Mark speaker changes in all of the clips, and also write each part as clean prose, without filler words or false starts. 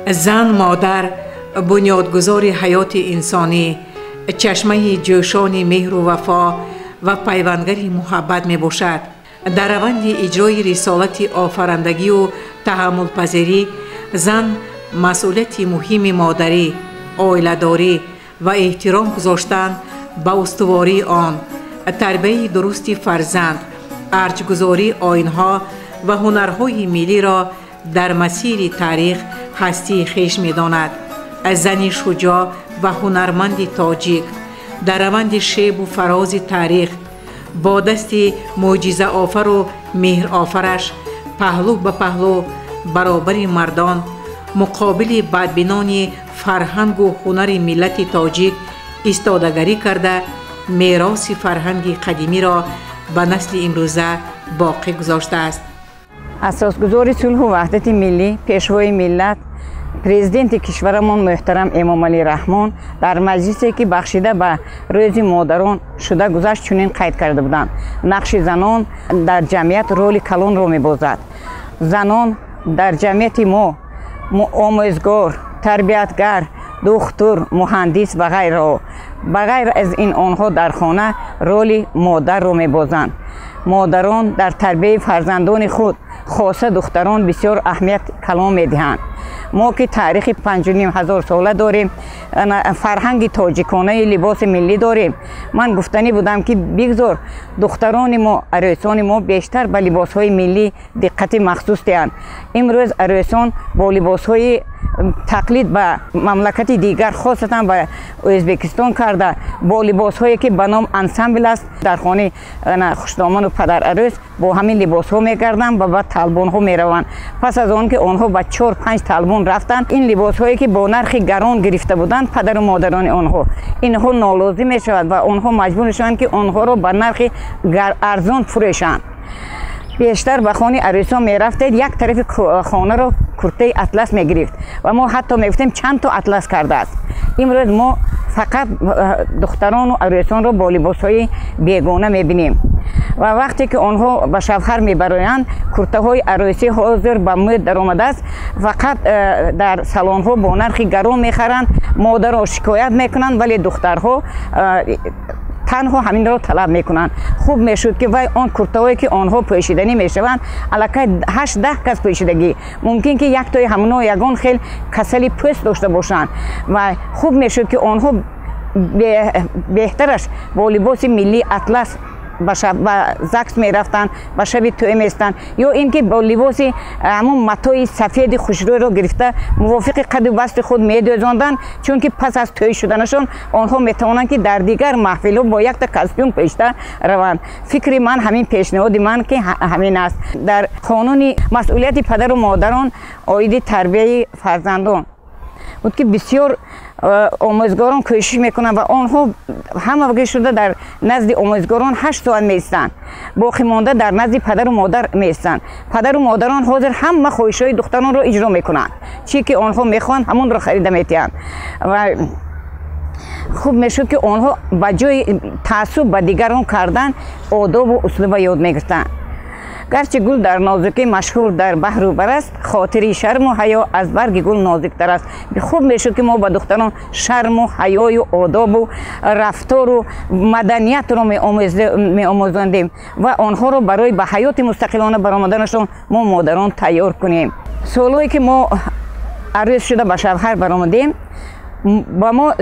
Speaker 1: Зан модар бунёдгузори ҳаёти инсонӣ, чашмаи ҷӯшони меҳру вафо ва пайвандари муҳаббат мебошад. Дар раванди иҷрои рисолати офарандагию таҳаммулпазирӣ зан масъулияти муҳими модарӣ, оиладорӣ ва эҳтиром гузоштан ба устувории он, тарбияи дурусти фарзанд, арҷгузории оинҳо ва ҳунарҳои миллиро дар масири таърих ҳастии хеш медонад. Зани шуҷоъ ва ҳунарманди тоҷик дар раванди шебу фарози таърих бо дасти мӯъҷизаофару меҳрофараш паҳлӯ ба паҳлӯ баробари мардон муқобили бадбинони фарҳангу ҳунари миллати тоҷик истодагарӣ карда, мероси фарҳанги қадимиро ба насли имрӯза боқӣ гузоштааст.
Speaker 2: Асосгузори сулҳу ваҳдати миллӣ, пешвои миллат, президенти кишварамон муҳтарам Эмомалӣ Раҳмон дар маҷлисе, ки бахшида ба Рӯзи модарон шуда гузашт, чунин қайд карда буданд: нақши занон дар ҷамъият роли калонро мебозад. Занон дар ҷамъияти мо омӯзгор, тарбиятгар, духтур, муҳандис ва ғайраҳо. Ба ғайр аз ин, онҳо дар хона роли модарро мебозанд. Модарон дар тарбияи фарзандони худ, хоса духтарон, бисёр аҳамият калон медиҳанд. Мо ки таърихи 5500 сола дорем, фарҳанги тоҷиконаи либоси миллӣ дорем, ман гуфтанӣ будам, ки бигзор духтарони мо, арӯсони мо бештар ба либосҳои миллӣ диққати махсус диҳанд. Имрӯз арӯсон бо либосҳои тақлид ба мамлакати дигар, хосатан ба Ӯзбекистон карда, бо либосҳое ки ба ном ансамбл аст, дар хонаи хушдоману падарарӯс бо ҳамин либосҳо мегарданд ва ба талбонҳо мераванд. Пас аз он ки онҳо ба чор панҷ талбон рафтанд, ин либосҳое ки бо нархи гарон гирифта буданд падару модарони онҳо, инҳо нолозим мешавад ва онҳо маҷбур мешаванд, ки онҳоро ба нархи арзон фурӯшанд. Бештар ба хони арӯсон мерафтед, як тарафи хонаро куртаи атлас мегирифт ва мо ҳатто мегуфтем, чанд то атлас кардааст. Имрӯз мо фақат духтарону арӯсонро бо либосҳои бегона мебинем ва вақте ки онҳо ба шавҳар мебароянд, куртаҳои арӯсӣ ҳозир ба мӯд даромадааст, фақат дар салонҳо бо нархи гарон мехаранд. Модаро шикоят мекунанд, вале духтарҳо танҳо ҳаминро талаб мекунанд. Хуб мешуд, ки вай он куртаҳое ки онҳо пӯшиданӣ мешаванд, аллакай 8-10 кас пӯшидагӣ, мумкин ки яктои ҳамоно ягон хел касали пӯст дошта бошанд, ва хуб мешуд, ки онҳо беҳтараш бо либоси миллии атлас ба ЗАГС мерафтанд, ба шаби тӯй меистанд, ё ин ки бо либоси ҳамон матои сафеди хушрӯйро гирифта, мувофиқи қаду басти худ медӯзонданд, чунки пас аз тӯй шуданашон онҳо метавонанд, ки дар дигар маҳфилҳо бо якта костюм пӯшида раванд. Фикри ман ҳамин, пешниҳоди ман ки ҳамин аст. Дар қонуни масъулияти падару модарон оиди тарбияи фарзандон буд, ки бисёр омӯзгорон кӯшиш мекунанд ва онҳо ҳама шуда дар назди омӯзгорон 8 соат меистанд, боқӣ монда дар назди падару модар меистанд. Падару модарон ҳозир ҳама хоҳишҳои духтаронро иҷро мекунанд, чӣ ки онҳо мехоҳанд, ҳамонро харида метиҳанд. Ва хуб мешуд, ки онҳо ба ҷои таассуб ба дигарон кардан одобу услуба ёд мегирифтанд. Гарчи гул дар нозукӣ машҳур дар баҳру бар аст, хотири шарму ҳаё аз барги гул нозиктар аст. Хуб мешуд, ки мо ба духтарон шарму ҳаёю одобу рафтору маданиятро меомӯзондем ва онҳоро барои ба ҳаёти мустақилона баромаданашон мо модарон тайёр кунем. Солҳое ки мо арӯс шуда ба шавҳар баромадем, ба мо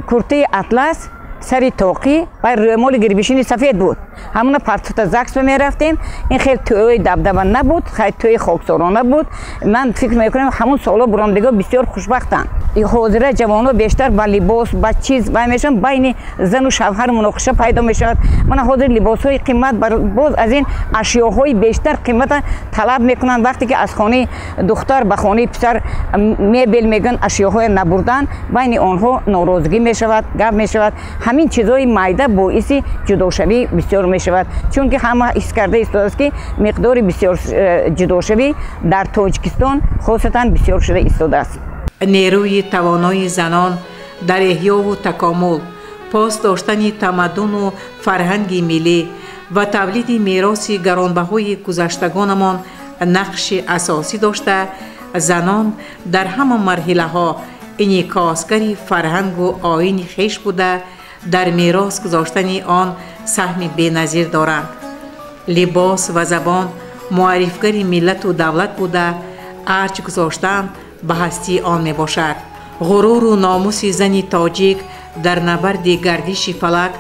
Speaker 2: куртаи атлас, сари тоқӣ ва рӯмоли гирбишини сафед буд. Ҳамона партуфта ЗАГС мерафтем. Ин хел тӯи дабдаба набуд, хай, тӯи хоксорона буд. Ман фикр мекунам, ҳамон солҳо буромдиго бисёр хушбахтанд. Ҳозира ҷавонҳо бештар ба либос, ба чиз вай мешаванд, байни зану шавҳар муноқиша пайдо мешавад. Мана ҳозир либосҳои қимат, боз аз ин ашёҳои бештар қимата талаб мекунанд. Вақте ки аз хонаи духтар ба хонаи писар мебел мегӯянд, ашёҳое набурданд, байни онҳо норозигӣ мешавад, гап мешавад. Ҳамин чизҳои майда боиси ҷудошавӣ бисёр мешавад, чунки ҳама ҳис карда истодааст, ки миқдори бисёр ҷудошавӣ дар Тоҷикистон хосатан бисёр шуда истодааст.
Speaker 1: Нерӯи тавонои занон дар эҳёву такомул, пос доштани тамаддуну фарҳанги миллӣ ва тавлиди мероси гаронбаҳои гузаштагонамон нақши асосӣ дошта, Занон дар ҳама марҳилаҳо инъикосгари фарҳангу оини хеш буда, дар мерос гузоштани он саҳми беназир доранд. Либос ва забон муаррифгари миллату давлат буда, арҷ гузоштан ба ҳастии он мебошад. Ғуруру номуси зани тоҷик дар набарди гардиши фалак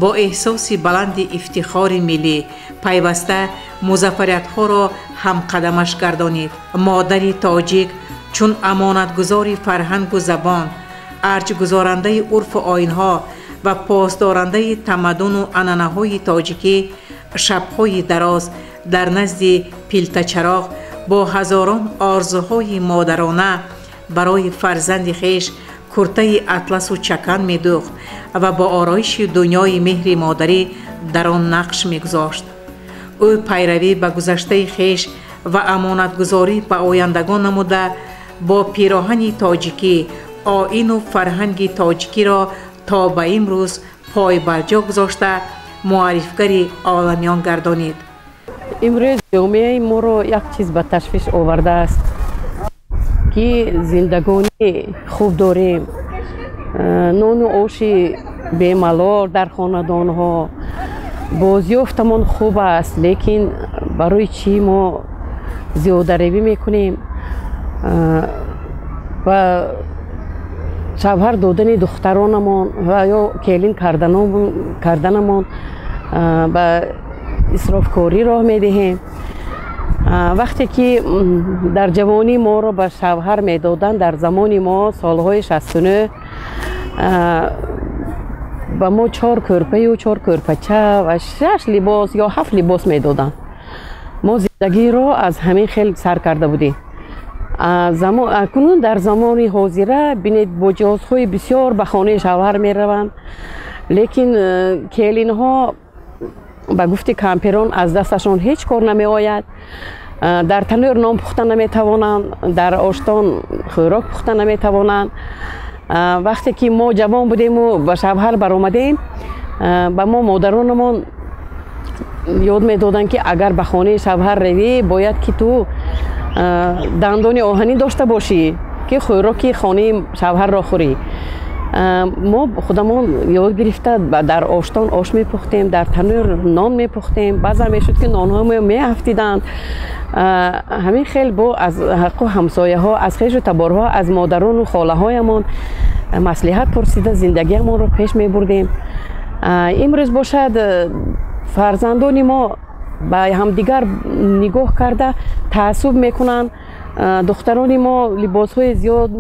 Speaker 1: бо эҳсоси баланди ифтихори миллӣ пайваста музаффариятҳоро ҳамқадамаш гардонид. Модари тоҷик чун амонатгузори фарҳангу забон, арҷгузорандаи урфу оинҳо ва посдорандаи тамаддуну анъанаҳои тоҷикӣ, шабҳои дароз дар назди пилтачароғ бо ҳазорон орзуҳои модарона барои фарзанди хеш куртаи атласу чакан медӯхт ва бо ороиши дунёи меҳри модарӣ дар он нақш мегузошт. Ӯ пайравӣ ба гузаштаи хеш ва амонатгузорӣ ба ояндагон намуда, бо пироҳани тоҷикӣ оину фарҳанги тоҷикиро то ба имрӯз пойбарҷо гузошта, муаррифгари оламиён гардонид.
Speaker 3: Имрӯз ҷомеаи моро як чиз ба ташвиш овардааст, ки зиндагонӣ хуб дорем, нону оши бемалол дар хонадонҳо, бозёфтамон хуб аст, лекин барои чӣ мо зиёдаравӣ мекунем ва шавҳар додани духтаронамон ва ё келин карданамон ба исрофкорӣ роҳ медиҳем. Вақте ки дар ҷавонӣ моро ба шавҳар медоданд, дар замони мо солҳои 69 ба мо 4 кӯрпаю 4 кӯрпача ва 6 либос ё 7 либос медоданд. Мо зиндагиро аз ҳамин хел сар карда будем. Акнун дар замони ҳозира бинед, бо ҷиҳозҳои бисёр ба хонаи шавҳар мераванд, лекин келинҳо ба гуфти камперон аз дасташон ҳеҷ кор намеояд. Дар танӯр нон пухта наметавонанд, дар оштон хӯрок пухта наметавонанд. Вақте ки мо ҷавон будему ба шавҳар баромадем, ба мо модаронамон ёд медоданд, ки агар ба хонаи шавҳар равӣ, бояд ки ту дандони оҳанӣ дошта бошӣ, ки хӯроки хонаи шавҳарро хӯрӣ. Мо худамон ёд гирифта дар оштон ош мепухтем, дар танӯр нон мепухтем. Баъзан мешуд, ки нонҳо меафтиданд. Ҳамин хел бо аз ҳаққу ҳамсояҳо, аз хешу таборҳо, аз модарону холаҳоямон маслиҳат пурсида зиндагиамонро пеш мебурдем. Имрӯз бошад, фарзандони мо ба ҳамдигар нигоҳ карда таассуб мекунанд. Духтарони мо либосҳои зиёд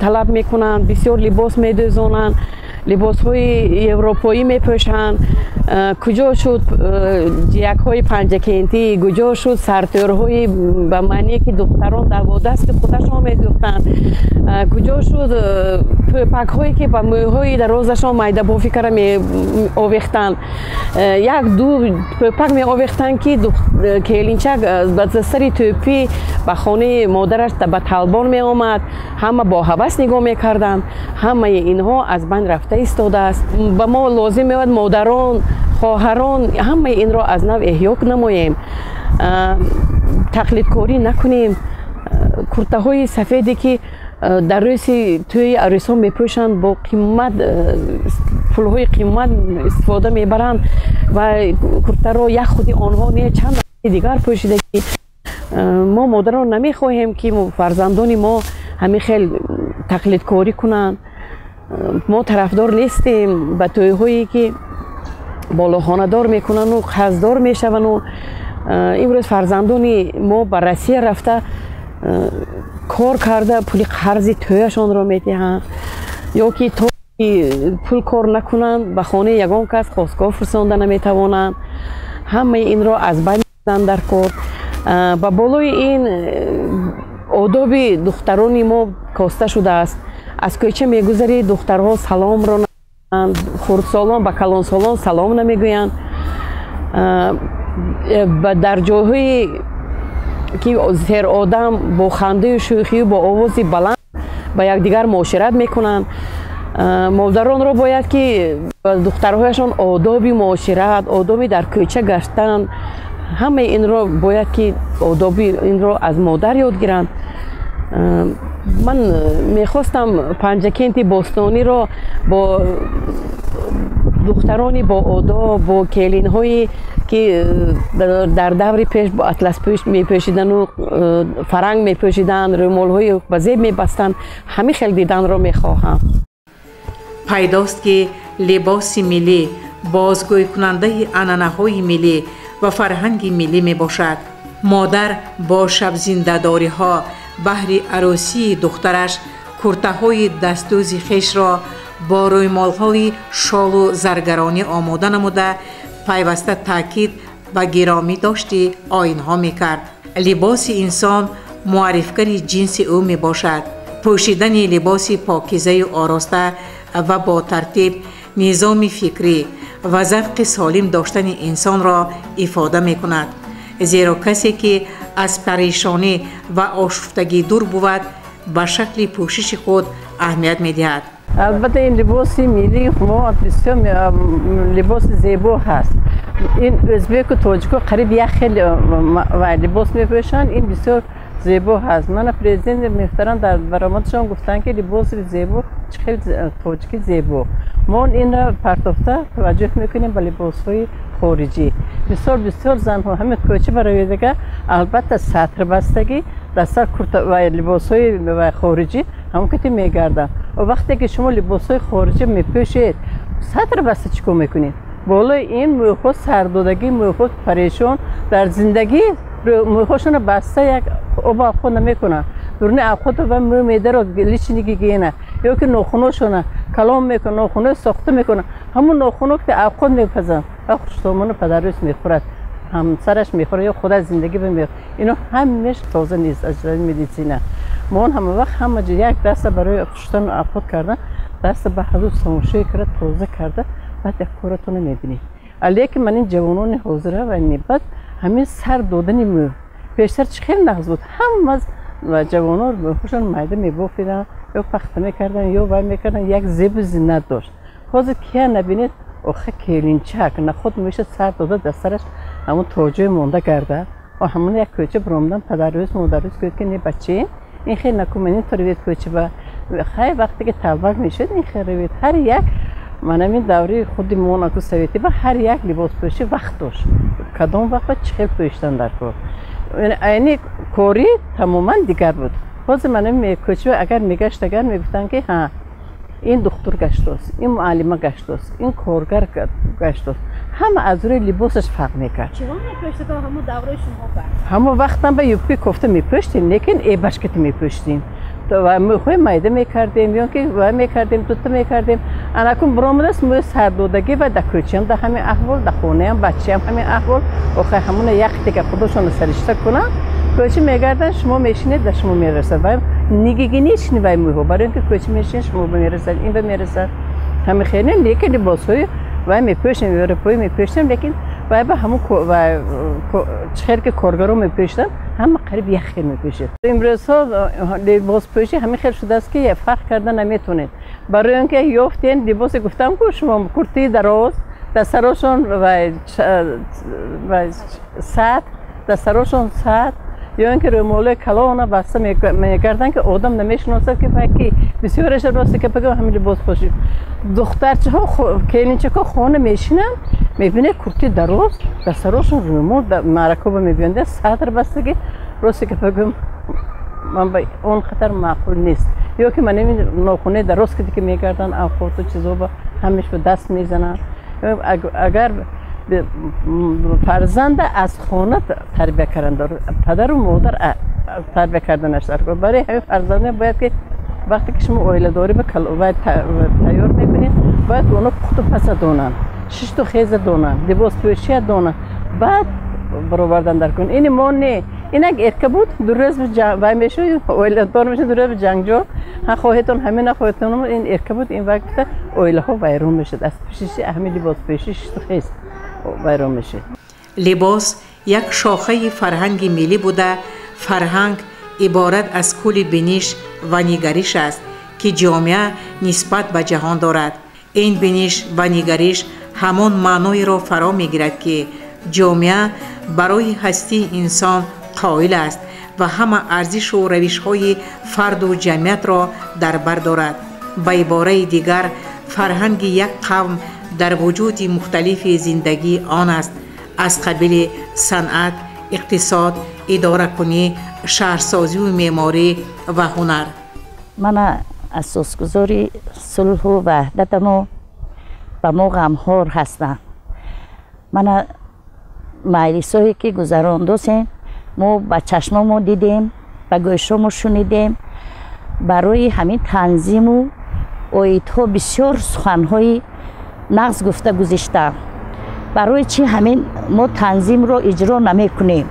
Speaker 3: талаб мекунанд, бисёр либос медӯзонанд, либосҳои европоӣ мепӯшанд. Куҷо шуд ҷиякҳои панҷакентӣ, куҷо шуд сартӯрҳои ба маъне ки духтарон дар дасти худашон медӯхтанд, куҷо шуд пӯпакҳое ки ба мӯйҳои дарозашон майдабофӣ кара меовехтанд. Як ду пӯпак меовехтанд, ки келинчак ба сари тӯпӣ ба хонаи модараш ба талбон меомад, ҳама бо ҳавас нигоҳ мекарданд. Ҳамаи инҳо аз байн рафта истодааст. Ба мо лозим меояд модарон, хоҳарон ҳамаи инро аз нав эҳё намоем, тақлидкорӣ накунем. Куртаҳои сафеде ки дар рӯзи тӯи арӯсон мепӯшанд, бо қимат, пулҳои қимат истифода мебаранд ва куртаро як худи онҳо не, чанд дигар пӯшида. Мо модарон намехоҳем, ки фарзандони мо ҳамин хел тақлидкорӣ кунанд. Мо тарафдор нестем ба тӯйҳое ки болохонадор мекунанду қарздор мешаванду. Имрӯз фарзандони мо ба Россия рафта кор карда пули қарзи тӯяшонро медиҳанд, ё ки то пул кор накунанд, ба хонаи ягон кас хостгоҳ фурсонда наметавонанд. Ҳамаи инро аз байн дар кор. Ба болои ин одоби духтарони мо коста шудааст. Аз кӯча мегузарӣ, духтарҳо саломро, хурдсолон ба калонсолон салом намегӯянд. Дар ҷойҳое ки серодам бо хандаю шӯхию бо овози баланд ба якдигар муошират мекунанд. Модаронро бояд ки ба духтарҳояшон одоби муошират, одоби дар кӯча гаштан, ҳамаи инро бояд ки одоби инро аз модар ёд гиранд. Ман мехостам Панҷакенти бостониро бо духтарони боодоб, бо келинҳое ки дар даври пеш бо атласпӯш мепӯшидану фаранг мепӯшиданд, рӯмолҳои ба зеб мебастанд, ҳамин хел диданро мехоҳам.
Speaker 1: Пайдост, ки либоси миллӣ бозгӯйкунандаи анъанаҳои миллӣ ва фарҳанги миллӣ мебошад. Модар бо шабзиндадориҳо баҳри арӯсии духтараш куртаҳои дастдӯзи хешро бо рӯймолҳои шолу заргаронӣ омода намуда, пайваста таъкид ба гиромӣ дошти оинҳо мекард. Либоси инсон муаррифгари ҷинси ӯ мебошад. Пӯшидани либоси покизаю ороста ва бо тартиб низоми фикрӣ ва завқи солим доштани инсонро ифода мекунад, зеро касе ки аз парешонӣ ва ошуфтагӣ дур бувад, ба шакли пӯшиши худ аҳамият медиҳад.
Speaker 4: Албатта, ин либоси миллии мо бисёр либоси зебо ҳаст. Ин ӯзбеку тоҷико қариб як хел либос мепӯшанд. Ин бисёр зебо ҳаст. Мана президенти муҳтарам дар баромадашон гуфтанд, ки либоси зебо чӣ хел тоҷики зебо. Мо инро партофта таваҷҷӯҳ мекунем ба либосҳои хориҷӣ. Бисёр бисёр занҳо ҳамин кӯча бароедага, албатта, сатр бастагӣ, дар сар курта ва либосҳои хориҷӣ ҳамон кати мегарданд. Вақте ки шумо либосҳои хориҷӣ мепӯшед, сатр баста чӣ кор мекунед? Болои ин мӯйҳо сардодагӣ, мӯйҳо парешон дар зиндагӣ, мӯйҳошонро баста як об авқот намекунанд. Дуруни авқото ва мӯ медаро, личный гигиена, ё ки нохуношона калом мекунанд, нохуно сохта мекунанд. Ҳамон нохуно ки авқот мепазанд ва хуштомону падарӯс мехӯрад, ҳамсараш мехӯрад ё худаш зиндагӣ мехӯрад, ино ҳамеш тоза нест аз ҷиҳати медицина. Мо он ҳама вақт ҳама ҷо як даста барои хуштану авқот кардан, даста ба ҳазур самошӯе карда, тоза карда, баъд як коратонро мебинед. Лекин ман ин ҷавонони ҳозира ва баъд ҳамин сар додани мӯ пештар чӣ хел нағз буд. Ҳама ҷавонон мӯҳошон майда мебофиданд ё пахта мекарданд ё вай мекарданд, як зебу зинат дошт. Ҳозир кия набинед, охи келинчак нахуд мӯша сар дода, дар сараш ҳамон тоҷои монда гардад. Ҳамон як кӯча биромадан, падарӯз модарӯз гӯяд, ки не, бачаем, ин хел накун, ин равед кӯча ба хай, вақте ки талбак мешуд, ин хел равед. Ҳар як манамин давраи худи монаку советӣ ба ҳар як либоспӯшӣ вақт дошт, кадом вақт ба чӣ хел пӯшидан дар кор, айни корӣ тамоман дигар буд. Ҳозир манами кӯча агар мегашт, агар мегуфтанд, ки ҳа, ин духтур гаштост, ин муаллима гаштост, ин коргар гаштост, ҳама аз рӯи либосаш фарқ мекард. Ҳамон вақтам ба юбки кофта мепӯштем, лекин эбашкати мепӯштем ва мӯйҳои майда мекардем ё ки вай мекардем, дута мекардем. Анакун биромадааст мӯи сардодагӣ ва дар кӯчаам дар ҳамин аҳвол, дар хонаам бачаам ҳамин аҳвол. Охир ҳамона як дига худошонро саришта кунанд, кӯча мегарданд, шумо мешинед, дар шумо мерасад ва нигигинични вай мӯйҳо, барои ин ки кӯча мешинед, шумо мерасад, ин ба мерасад. Ҳамин хеле, лекин либосҳои вай мепӯшем, европоӣ мепӯшем, лекин вай ба ҳамон чӣ хел ки коргаро мепӯшиданд, ҳама қариб як хел мепӯшед. Имрӯзҳо либоспӯшӣ ҳамин хел шудааст, ки фарқ карда наметавонед, барои он ки ёфтен либосе, гуфтам ку шумо, куртии дароз, дар сарошон сатр, дар сарошон сатр ё ин ки рӯмолои калона баста мегарданд, ки одам намешиносад, ки вай ки. Бисёреша, росте ки бигӯям, ҳамин либоспӯшӣ духтарчаҳо, келинчакҳо хона мешинанд, мебинед, курти дароз, дар сарошон рӯмол, маъракоба мебиёнд, сатр бастагӣ. Росте ки бигӯям, ман ба он қадар маъқул нест. Ё ки ман ин нохунаи дароз ки мегарданд, авқоту чизоба ҳамеш ба даст мезананд. Агар фарзанда аз хона тарбия кардан, падару модар тарбия карданаш даркор. Барои ҳамин фарзанда бояд ки вақте ки шумо оиладорӣ ба тайёр мекунед, бояд онҳо пухту паса донанд, шишту хеза донанд, либоспӯшия донанд, баъд баровардан дар кун. Ини мо не, инак эрка буд, 2 рӯз вай мешуд, оиладор мешуд, 2 рӯз ҷангҷо, ҳа, хоҳетон ҳамин, нахоҳетон ин эрка буд, ин вай гуфта оилаҳо вайрон мешуд аз пӯшиши ҳамин либоспӯшӣ, шишту хез вайрон мешуд.
Speaker 1: Либос як шохаи фарҳанги миллӣ буда, фарҳанг иборат аз кулли биниш ва нигариш аст, ки ҷомеа нисбат ба ҷаҳон дорад. Ин биниш ва нигариш ҳамон маъноеро фаро мегирад, ки ҷомеа барои ҳастии инсон қоил аст. ва ҳама арзишу равишҳои фарду ҷамъиятро дар бар дорад. Ба ибораи дигар, фарҳанги як қавм дар вуҷуди мухталифи зиндагии он аст, аз қабили санъат, иқтисод, идоракунӣ, шаҳрсозию меъморӣ ва ҳунар.
Speaker 5: Мана асосгузори сулҳу ваҳдатамо ба мо ғамхор ҳастанд. Мана маҷлисҳое ки гузарондосем, мо ба чашмомо дидем, ба гӯшомо шунидем. Барои ҳамин танзиму оидҳо бисёр суханҳои нағз гуфта гузиштам. Барои чӣ ҳамин мо танзимро иҷро намекунем?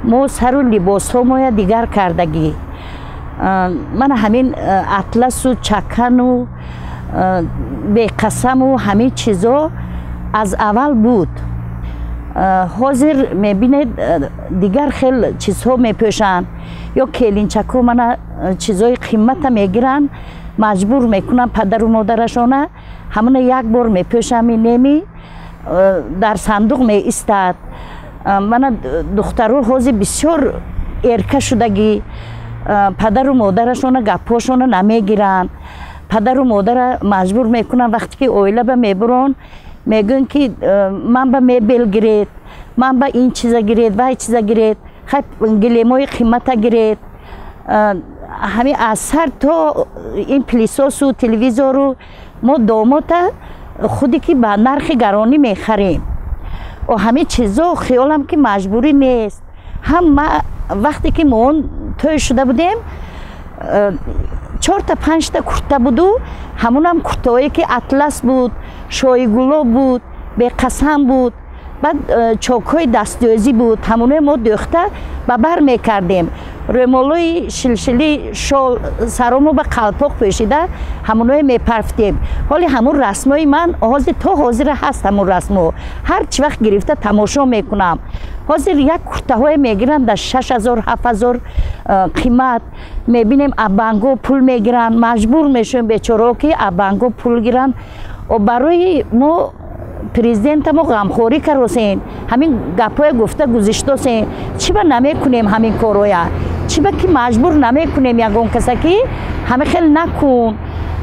Speaker 5: Мо сару либосҳомоя дигар кардагӣ. Мана ҳамин атласу чакану беқасаму ҳамин чизо аз аввал буд. Ҳозир мебинед, дигар хел чизҳо мепӯшанд, ё келинчакҳо мана чизҳои қиммата мегиранд, маҷбур мекунанд падару модарашона, ҳамона як бор мепӯшами неми дар сандуқ меистад. Мана духтаро ҳозир бисёр эрка шудагӣ, падару модарашона гапҳошона намегиранд. Падару модара маҷбур мекунанд, вақте ки оила ба мебурон, мегӯянд ки ман ба мебел гиред, ман ба ин чиза гиред, вай чиза гиред, хай гилемои қиммата гиред. Ҳамин аз сар то ин пылесосу телевизору мо домота худе ки ба нархи гаронӣ мехарем. Ҳамин чизо хиёлам ки маҷбурӣ нест. Ҳам вақте ки мо он тӯй шуда будем, чорта панҷта курта буду, ҳамунам куртаҳое ки атлас буд, шоигуло буд, беқасам буд, баъд чокҳои дастдӯзӣ буд, ҳамуное мо дӯхта ба бар мекардем. Рӯмолои шилшили шол саромо ба қалпоқ пӯшида ҳамуное мепарфтем. Ҳоли ҳамун расмҳои ман ҳозир то ҳозира ҳаст. Ҳамун расмҳо ҳар чӣ вақт гирифта тамошо мекунам. Ҳозир як куртаҳое мегиранд дар 6000, 7000 қимат. Мебинем, абанго пул мегиранд, маҷбур мешавем бечораҳо ки абанго пул гиранд. Барои мо президентамо ғамхорӣ каросем, ҳамин гапҳое гуфта гузиштосем. Чӣ ба намекунем ҳамин корҳоя? Чӣ ба ки маҷбур намекунем ягон каса ки ҳамин хел накун,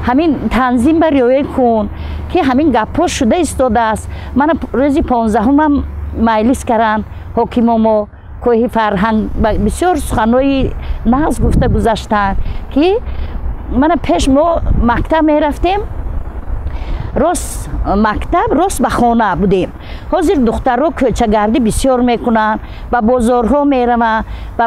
Speaker 5: ҳамин танзим ба риоя кун, ки ҳамин гапҳо шуда истодааст. Мана рӯзи 15-умам маҷлис каранд ҳокимомо кӯҳи фарҳанг, бисёр суханҳои нағз гуфта гузаштанд, ки мана пеш мо мактаб мерафтем, рост мактаб, рост ба хона будем. Ҳозир духтарҳо кӯчагардӣ бисёр мекунанд, ба бозорҳо мераванд, ба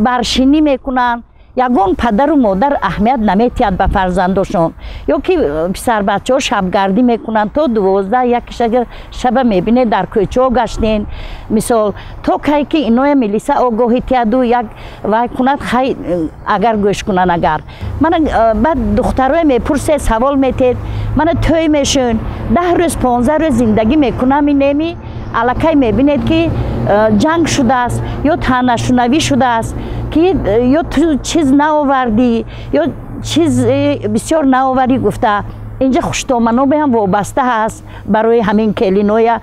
Speaker 5: баршинӣ мекунанд. Ягон падару модар аҳамият наметиҳад ба фарзандошон. Ё ки писарбачаҳо шабгардӣ мекунанд то 12, як шаба мебинед дар кӯчаҳо гаштен. Мисол, то кай ки иноя милиса огоҳӣ тиҳаду як вай кунад, хай агар гӯш кунанд агар. Мана баъд духтарое мепурсед, савол метед, мана тӯй мешун, 10 рӯз, 15 рӯз зиндагӣ мекунам неми, аллакай мебинед ки ҷанг шудааст ё таънашунавӣ шудааст, ки ё ту чиз наовардӣ, ё чиз бисёр наоварӣ гуфта. Инҷа хуштоманобеам вобаста ҳаст барои ҳамин келиноя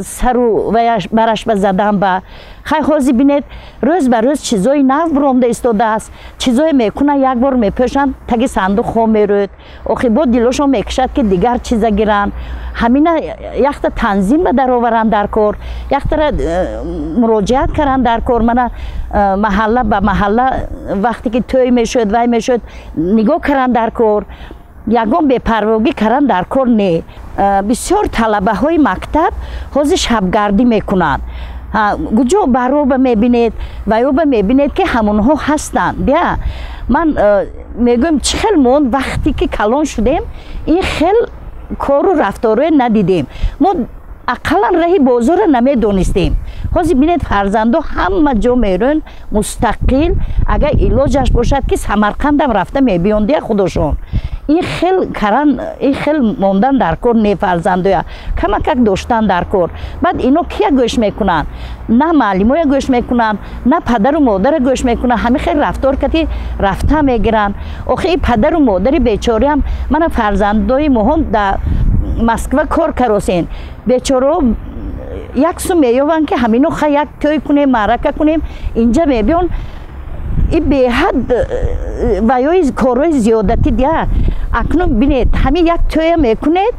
Speaker 5: сару бараш ба задан ба. Хай ҳозир бинед, рӯз ба рӯз чизои нав буромда истодааст. Чизое мекунанд, як бор мепӯшанд, таги сандуқ хо мерӯд. Охир бо дилошон мекушад ки дигар чиза гиранд. Ҳамина яхта танзим ба дароваранд дар кор, яхтара муроҷиат каранд дар кор. Мана маҳалла ба маҳалла вақте ки тӯй мешуд, вай мешуд, нигоҳ каранд дар кор. Ягон бепарвогӣ кардан дар кор не. Бисёр талабаҳои мактаб ҳозир шабгардӣ мекунанд. Куҷо бароба мебинед ва ёба мебинед ки ҳамонҳо ҳастанд. Дия ман мегӯям, чӣ хел мо вақте ки калон шудем, ин хел кору рафторое надидем. Мо ақаллан раҳи бозорро намедонистем. Ҳозир бинед, фарзандо ҳама ҷо мерӯн мустақил, агар илоҷаш бошад ки Самарқандам рафта мебиён, дия худошон. Ин хел каран, ин хел мондан дар кор не, фарзандоя камакак доштан дар кор. Баъд ино кия гӯш мекунанд? На маълимоя гӯш мекунанд, на падару модара гӯш мекунанд. Ҳамин хел рафтор кати рафта мегиранд. Охи ин падару модари бечораам, мана фарзандои моҳон дар Москва кор каросен, бечорао Як су меёванд, ки ҳамино ха як тӯй кунем, маърака кунем, инҷа мебиён, и беҳад ваёи корҳои зиёдатӣ дия. Акнун бинед, ҳамин як тӯя мекунед,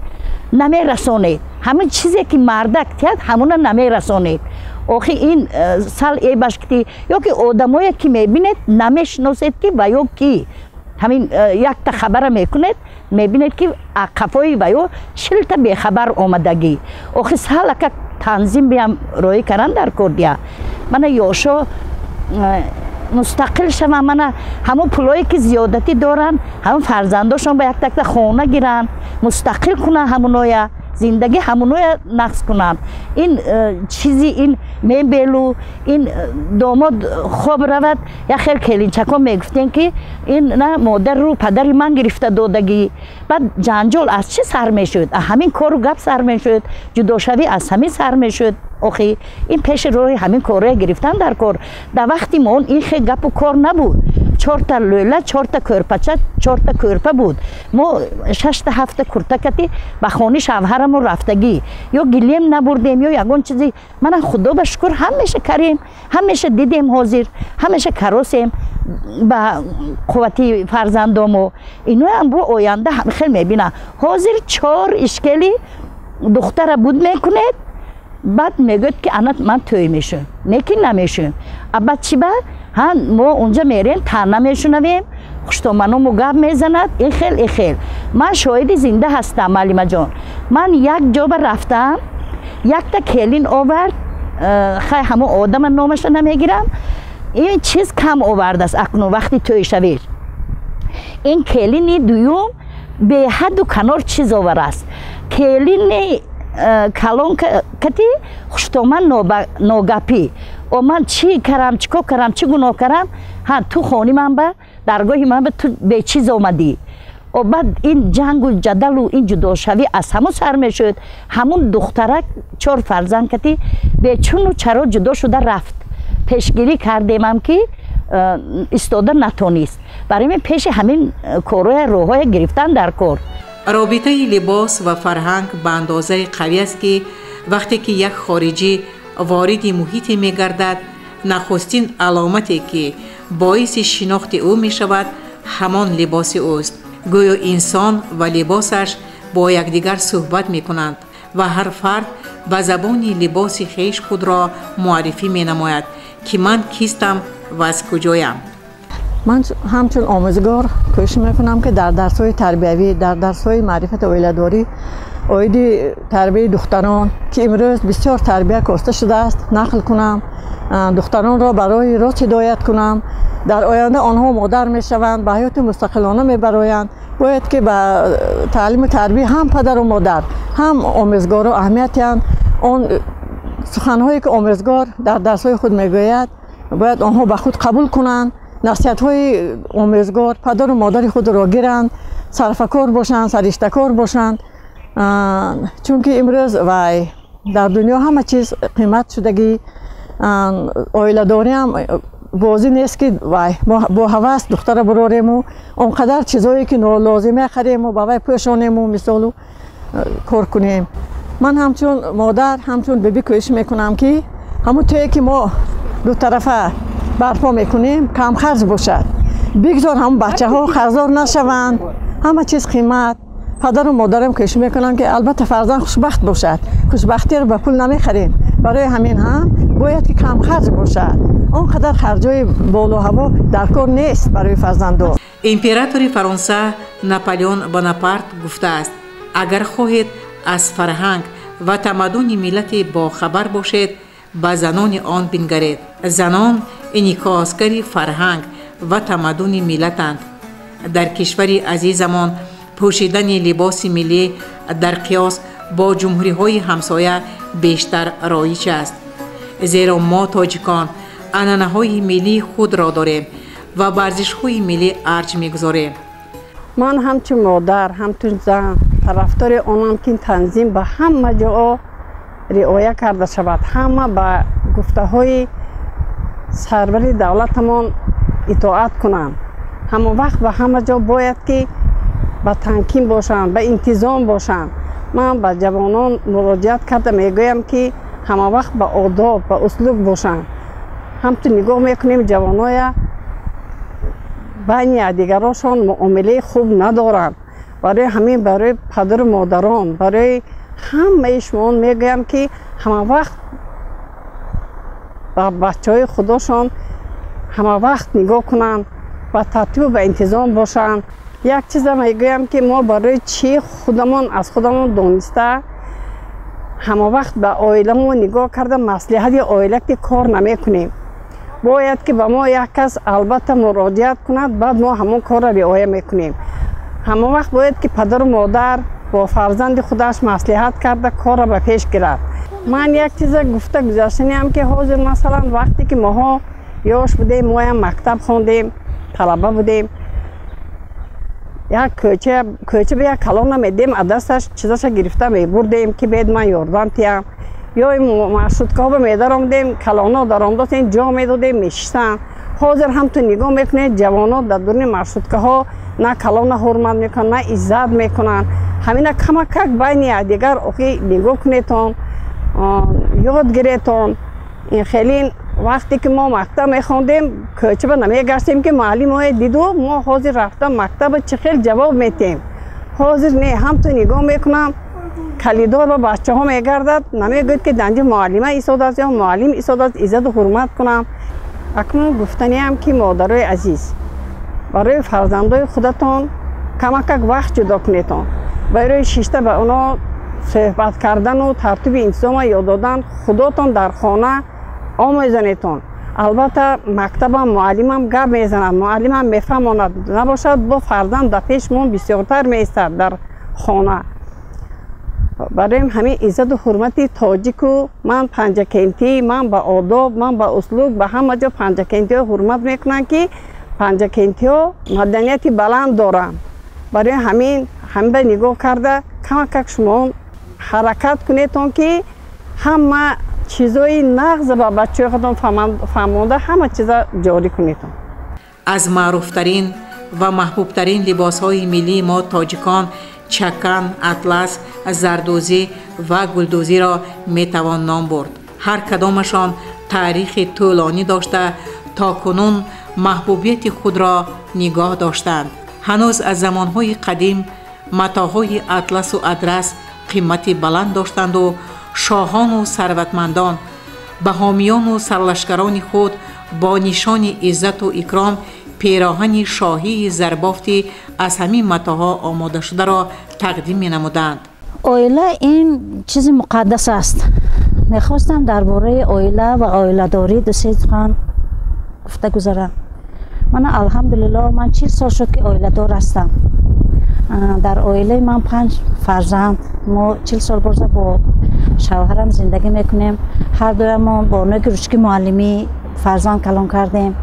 Speaker 5: намерасонед, ҳамин чизе ки мардак тиҳад, ҳамона намерасонед. Охи ин сал эбашкити ё ки одамое ки мебинед, намешиносед, ки ваё ки ҳамин якта хабара мекунед, мебинед, ки қафои ваё 40-та бехабар омадагӣ. Охи салака танзим биям роӣ кардан дар кор дия. Мана ёшо мустақил шаванд, мана ҳамон пулое ки зиёдатӣ доранд, ҳамон фарзандошон ба яктакта хона гиранд, мустақил кунанд, ҳамуноя зиндагӣ ҳамуноя нақс кунанд. Ин чизи ин мебелу ин домод хоб равад, як хел келинчакҳо мегуфтем, ки ин на модару падари ман гирифта додагӣ. Баъд ҷанҷол аз чӣ сар мешуд? Ҳамин кору гап сар мешуд, ҷудошавӣ аз ҳамин сар мешуд. Охи ин пеши роҳи ҳамин корое гирифтан дар кор. Дар вақти мо ин хел гапу кор набуд. Чорта лӯла, чорта кӯрпача, чорта кӯрпа буд. Мо шашта, ҳафта куртакати ба хони шавҳарамо рафтагӣ, ё гилем набурдем, ё ягон чизи. Мана, худо ба шукр, ҳамеша карем, ҳамеша дидем, ҳозир ҳамеша каросем ба қуввати фарзандомо. Иноам бо оянда хел мебинам. Ҳозир чор ишкели духтара буд мекунед, баъд мегӯяд, ки ана ман тӯй мешавам, не ки намешавем. А баъд чӣ ба ҳа мо унҷа мерем, таъна мешунавем, хуштоманомо гап мезанад, ин хел, ин хел. Ман шоҳиди зинда ҳастам, маълимаҷон. Ман як ҷоба рафтам, якта келин овард, хай, ҳамон одама номаша намегирам, ин чиз кам овардааст. Акнун вақти тӯйшавиш ин келини дуюм беҳадду канор чиз оварааст. Келини калон кати хуштоман ногапӣ. О, ман чӣ карам, чӣ кор карам, чӣ гуноҳ карам? Ҳа, ту хони ман ба, даргоҳи ман ба ту бечиз омадӣ. О, баъд ин ҷангу ҷадалу ин ҷудошавӣ аз ҳамон сар мешуд. Ҳамун духтарак чор фарзанд кати бечуну чаро ҷудо шуда рафт. Пешгирӣ кардемам, ки истода натонист. Барои мин пеши ҳамин корҳоя роҳҳоя гирифтан дар кор.
Speaker 1: Робитаи либос ва фарҳанг ба андозаи қавӣ аст, ки вақте ки як хориҷӣ вориди муҳите мегардад, нахустин аломате, ки боиси шинохти ӯ мешавад, ҳамон либоси ӯст. Гӯё инсон ва либосаш бо якдигар суҳбат мекунанд ва ҳар фард ба забони либоси хеш худро муаррифӣ менамояд, ки ман кистам ва аз куҷоям.
Speaker 4: Ман ҳамчун омӯзгор кӯшиш мекунам, ки дар дарсҳои тарбиявӣ, дар дарсҳои маърифати оиладорӣ, оиди тарбияи духтарон, ки имрӯз бисёр тарбия коста шудааст, нақл кунам, духтаронро барои рост ҳидоят кунам. Дар оянда онҳо модар мешаванд, ба ҳаёти мустақилона мебароянд. Бояд ки ба таълиму тарбия ҳам падару модар, ҳам омӯзгоро аҳамият диҳанд. Он суханҳое ки омӯзгор дар дарсҳои худ мегӯяд, бояд онҳо ба худ қабул кунанд, насиҳатҳои омӯзгор, падару модари худро гиранд, сарфакор бошанд, сариштакор бошанд, чунки имрӯз вай дар дунё ҳама чиз қимат шудагӣ. Оиладориам бозӣ нест, ки вай бо ҳавас духтара бурорему он қадар чизое ки нолозиме харему, ба вай пӯшонему, мисолу кор кунем. Ман ҳамчун модар, ҳамчун бибӣ кӯшиш мекунам, ки ҳамун тӯе ки мо дутарафа барпо мекунем, камхарҷ бошад. Бигзор ҳамун бачаҳо қарздор нашаванд, ҳама чиз қимат. Падару модарам кӯшиш мекунанд, ки албатта фарзанд хушбахт бошад. Хушбахтиро ба пул намехарем, барои ҳамин ҳам бояд ки камхарҷ бошад, он қадар харҷҳои болоҳаво дар кор нест барои фарзандон.
Speaker 1: Императори Фаронса Наполеон Бонапарт гуфтааст: «Агар хоҳед аз фарҳанг ва тамаддуни миллате бохабар бошед, ба занони он бингаред». Занон инъикосгари фарҳанг ва тамаддуни миллатанд. Дар кишвари азизамон пӯшидани либоси миллӣ дар қиёс бо ҷумҳуриҳои ҳамсоя бештар роиҷ аст, зеро мо, тоҷикон, анъанаҳои миллии худро дорем ва ба арзишҳои миллӣ арҷ мегузорем.
Speaker 3: Ман ҳамчун модар, ҳамчун зан тарафдори онам, ки танзим ба ҳама ҷо риоя карда шавад, ҳама ба гуфтаҳои сарвари давлатамон итоат кунанд. Ҳамон вақт ба ҳама ҷо бояд ки ба тамкин бошанд, ба интизом бошанд. Ман ба ҷавонон муроҷиат карда мегӯям, ки
Speaker 4: Ҳама вақт ба одоб, ба услуб бошанд. Ҳамту нигоҳ мекунем, ҷавоноя байни якдигарошон муомилаи хуб надоранд. Барои ҳамин барои падару модарон, барои ҳамаи шумоон мегӯям, ки ҳама вақт ба бачаҳои худошон ҳама вақт нигоҳ кунанд, ба тартибу ба интизом бошанд. Як чиза мегӯям, ки мо барои чӣ худамон аз худамон дониста ҳама вақт ба оиламон нигоҳ карда маслиҳати оила ки кор намекунем. Бояд ки ба мо як кас албатта муроҷиат кунад, баъд мо ҳамон корро риоя мекунем. Ҳама вақт бояд ки падару модар бо фарзанди худаш маслиҳат карда корро ба пеш гирад. Ман як чиза гуфта гузаштаниам, ки ҳозир масалан вақте ки моҳо ёш будем, моям мактаб хондем, талаба будем, як кӯча ба як калона медем, аз дасташ чизаша гирифта мебурдем, ки бед ман ёрдам тиям. Ё маршруткаҳо ба медаромдем, калоно даромдостем, ҷо медодем, мешиштанд. Ҳозир ҳам ту нигоҳ мекунед, ҷавонот дар дуруни маршруткаҳо на калона ҳурмат мекунанд, на иззат мекунанд. Ҳамина камакак байни якдигар охи нигоҳ кунетон, ёд гиретон. Ин хеле вақте ки мо мактаб мехондем, кӯчаба намегаштем, ки муаллимое диду мо ҳозир рафта мактаба чӣ хел ҷавоб метем. Ҳозир не, ҳам ту нигоҳ мекунам, калидор ба бачаҳо мегардад, намегӯяд, ки данҷи муаллима истодааст ё муаллим истодааст, иззату ҳурмат кунам. Акнун гуфтаниам, ки модарои азиз, барои фарзандои худатон камакак вақт ҷудо кунетон, барои шишта ба оно суҳбат кардану тартиби интизома ёд додан худотон дар хона омӯзонетон. Албатта мактабам муаллимам гап мезанад, муаллимам мефаҳмонад, набошад бо фарзанд дар пешмон бисёртар меистад дар хона. Барои ҳамин иззату ҳурмати тоҷику ман панҷакентӣ, ман ба одоб, ман ба услуб, ба ҳама ҷо панҷакентиҳо ҳурмат мекунанд, ки панҷакентиҳо маданияти баланд доранд. Барои ҳамин ҳамин нигоҳ карда камакак шумо ҳаракат кунетон, ки ҳама чизои нағз ба бачаҳои худтон фаҳмонда, ҳама чиза ҷорӣ кунетон.
Speaker 1: Аз маъруфтарин ва маҳбубтарин либосҳои миллии мо тоҷикон чакан, атлас, зардӯзӣ ва гулдӯзиро метавон ном бурд. Ҳар кадомашон таърихи тӯлонӣ дошта, то кунун маҳбубияти худро нигоҳ доштанд. Ҳанӯз аз замонҳои қадим матоъҳои атласу адрас қимати баланд доштанду шоҳону сарватмандон ба ҳомиёну сарлашкарони худ бо нишони иззату икром пероҳани шоҳии зарбофти аз ҳамин матоъҳо омодашударо тақдим менамуданд.
Speaker 5: Оила ин чизи муқаддас аст. Мехостам дар бораи оила ва оиладорӣ ду-се сухан гуфта гузарам. Мана алҳамдулилло, ман 40 сол шуд, ки оиладор ҳастам. Дар оилаи ман панҷ фарзанд. Мо 40 сол боза бо шавҳарам зиндагӣ мекунем. Ҳар дуямон бо ноги ручки муаллимӣ фарзанд калон кардем.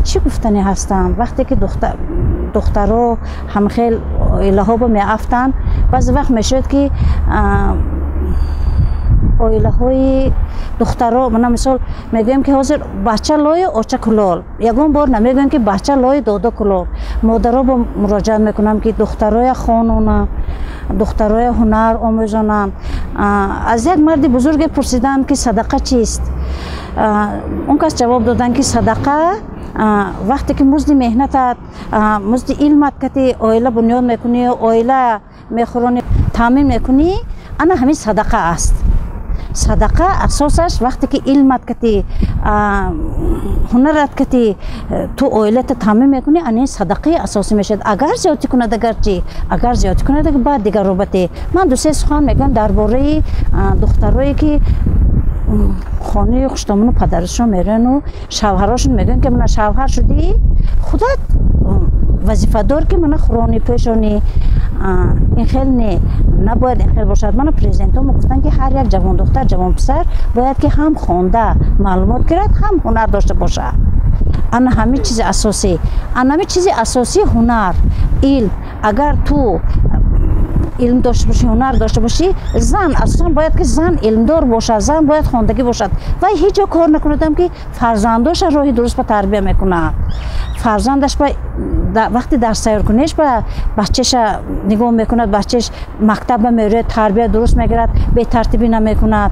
Speaker 5: Чӣ гуфтанӣ ҳастам? Вақте ки духтаро ҳамхел оилаҳо ба меафтанд, баъзе вақт мешавад, ки оилаҳои духтаро, мана мисол мегӯем, ки ҳозир бача лою оча кулол, ягон бор намегӯем, ки бача лою дода кулол. Модаро бо муроҷиат мекунам, ки духтароя хононам, духтароя ҳунар омӯзонам. Аз як марди бузурге пурсидам, ки садақа чист. Он кас ҷавоб доданд, ки садақа вақте ки музди меҳнатат, музди илмат кати оила бунёд мекунӣ, оила мехӯронӣ, таъмин мекунӣ, ана ҳамин садақа аст. Садақа асосаш вақте ки илмат кати, ҳунарат кати ту оилата таъмин мекунӣ, ана ин садақаи асосӣ мешавад. Агар зиёдтӣ кунад, агарчи агар зиёдтӣ кунад, баъд дигар робате. Ман ду-се сухан мегӯям дар бораи духтарое, ки хонаи хуштомону падарашон мерояну шавҳарошон мегӯянд, ки мана шавҳар шудӣ, худат вазифадор, ки мана хӯронӣ, пӯшонӣ. Ин хел не, набояд ин хел бошад. Мана президентҳо гуфтанд, ки ҳар як ҷавондухтар, ҷавонписар бояд ки ҳам хонда маълумот гирад, ҳам ҳунар дошта бошад. Ана ҳамин чизи асосӣ, ана ҳамин чизи асосӣ ҳунар, илм. Агар ту илм дошта бошӣ, ҳунар дошта бошӣ, зан асосан бояд ки зан илмдор бошад, зан бояд хондагӣ бошад. Вай ҳеҷ ҷо кор накунадам, ки фарзандоша роҳи дуруст ба тарбия мекунад, фарзандаш ба Вақти дарс тайёр кунеш ба бачаша нигоҳ мекунад, бачаш мактаба меравад, тарбия дуруст мегирад, бетартибӣ намекунад.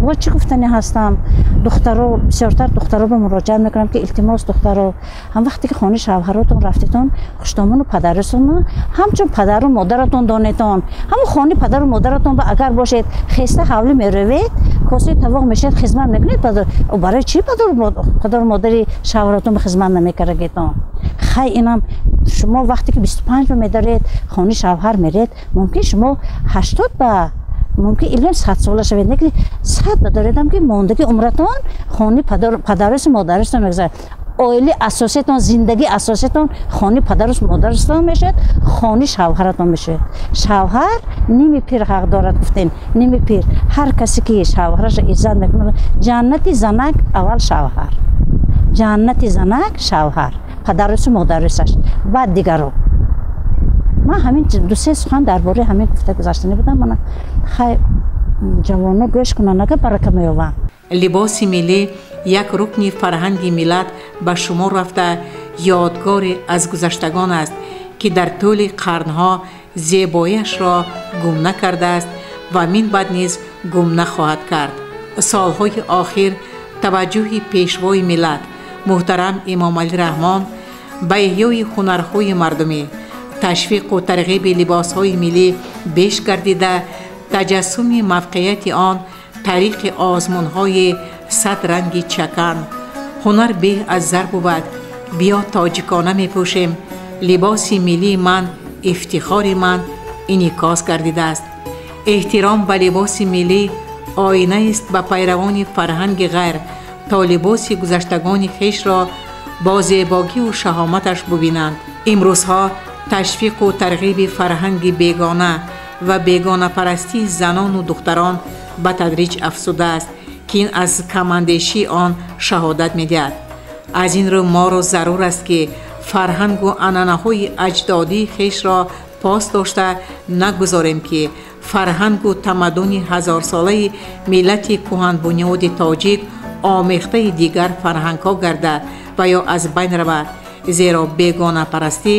Speaker 5: Бо чӣ гуфтанӣ ҳастам? Духтаро, бисёртар духтаро ба муроҷиат мекунам, ки илтимос, духтаро, ҳам вақте ки хонаи шавҳаротон рафтетон, хуштомону падаратон ҳамчун падару модаратон донетон. Ҳамон хонаи падару модаратон ба агар бошед, хеста ҳавлӣ меравед, косаи тавоқ мешавед, хизмат мекунед. Барои чӣ падару модари шавҳаратон ба хизмат намекардагитон? Хай, инам шумо вақте ки 25 ба медоред, хонаи шавҳар меред, мумкин шумо 80 ба, мумкин илм 100 сола шавед, лекин 100 ба доредам, ки мондаги умратон хонаи падарусу модарустон мегузарад. Оилаи асосиятон, зиндагии асосиятон хонаи падарусу модарустон мешавад, хонаи шавҳаратон мешавад. Шавҳар ними пир ҳақ дорад, гуфтем, ними пир. Ҳар касе ки шавҳарашро иззат мекунад, ҷаннати занак аввал шавҳар, ҷаннати занак шавҳар, падарусу модарусаш, баъд дигаро. Ман ҳамин ду-се сухан дар бораи ҳамин гуфта гузаштанӣ будам. Мана хай, ҷавоно гӯш кунанд, ага барака меёбанд.
Speaker 1: Либоси миллӣ як рукни фарҳанги миллат ба шумор рафта, ёдгоре аз гузаштагон аст, ки дар тӯли қарнҳо зебояшро гум накардааст ва минбаъд низ гум нахоҳад кард. Солҳои охир таваҷҷӯҳи пешвои миллат муҳтарам Эмомалӣ Раҳмон ба эҳёи ҳунарҳои мардумӣ, ташвиқу тарғиби либосҳои миллӣ беш гардида, таҷассуми мавқеияти он тариқи озмунҳои «Сад ранги чакан», «Ҳунар беҳ аз зар бувад», «Биё тоҷикона мепӯшем», «Либоси миллии ман ифтихори ман» инъикос гардидааст. Эҳтиром ба либоси миллӣ оинаест ба пайравони фарҳанги ғайр, то либоси гузаштагони хешро бо зебогиву шаҳоматаш бубинанд. Имрӯзҳо ташвиқу тарғиби фарҳанги бегона ва бегонапарастии занону духтарон ба тадриҷ афзудааст, ки ин аз камандешии он шаҳодат медиҳад. Аз ин рӯ моро зарур аст, ки фарҳангу анъанаҳои аҷдодии хешро пос дошта, нагузорем, ки фарҳангу тамаддуни ҳазорсолаи миллати кӯҳанбунёди тоҷик омехтаи дигар фарҳангҳо гардад ва ё аз байн равад, зеро бегонапарастӣ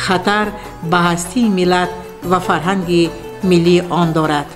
Speaker 1: хатар ба ҳастии миллат ва фарҳанги миллии он дорад.